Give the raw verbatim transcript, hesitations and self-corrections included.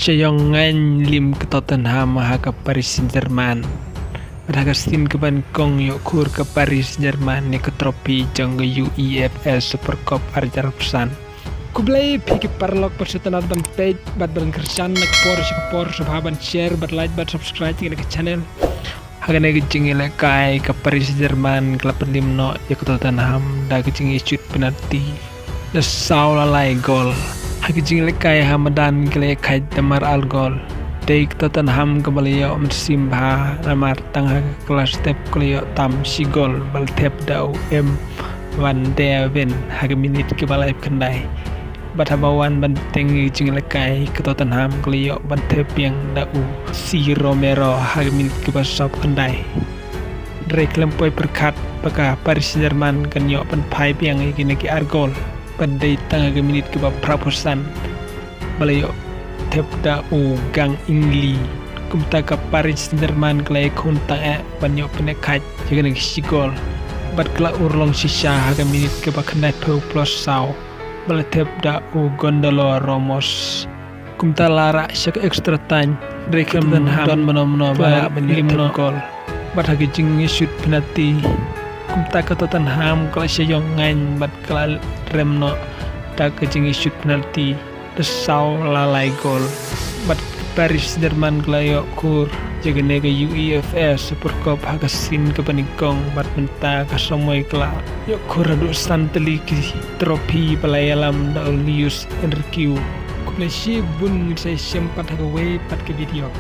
Sha ïong ngain lim ka Tottenham ha ka Paris Saint-Germain. Bad ha ka sien kaba nyngkong ïoh khur ka Paris Saint-Germain ïa ka trophy jong ka UEFA Super Cup ar hajar arphew san. Khublei phi ki paralok, bad sngewtynnat ban peit bad ban kyrshan na ka por sha ka por, sngewbha ban share bad like bad subscribe ïa kane ka channel. Ha kane ka jingïalehkai ka Paris Saint-Germain ka la pynlim noh ïa ka Tottenham da ka jingïashut penalty da saw la lai gol. Ha ka jingïalehkai ha madan ka la ïakhaid da mar ar gol. Dei ka Tottenham kaba la ïoh mynsiem bha namar tang ha ka klas step ka la ïoh tam shi gol ba la thep da u M Van de Ven ha ka minit kaba laiphew khyndai. Bad haba wan ban bteng ïa ka jingïalehkai ka Tottenham ka la ïoh ban thep biang da u C Romero ha ka minit kaba sawphew khyndai. Hynrei khlem poi pyrkhat ba ka Paris Saint-Germain kan ïoh ban phai biang ïa kine ki ar gol. Bad dei tang ha ka minit kaba phraphew san ba la ïoh thep da u Gang Ingli. Kumta ka Paris Saint-Germain ka la ïakhun tang eh ban ïoh pynïakhaid ïa kane ka shi gol. Bad ka la urlong shisha ha ka minit kaba khyndaiphew plus saw ba la thep da u Gonzalo Ramos. Kumta la rah sha ka extra time. Hynrei khlem don mano mano ba lah ban ïoh thep gol. Bad ha ka jingïashut penalty, kumta ka Tottenham ka la sha ïong ngain bad ka la rem noh da ka jingïashut penalty da saw la lai gol. Bad ka Paris Saint-Germain ka la ïoh khur ïa kane ka UEFA Super Cup ha ka sien kaba nyngkong, bad mynta ka samoi ka la ïoh khur haduh san tylli ki trophy ba la ïalam da u Luis Enrique. Khublei shibun, ngin sa ïashem pat ha kawei pat ka video.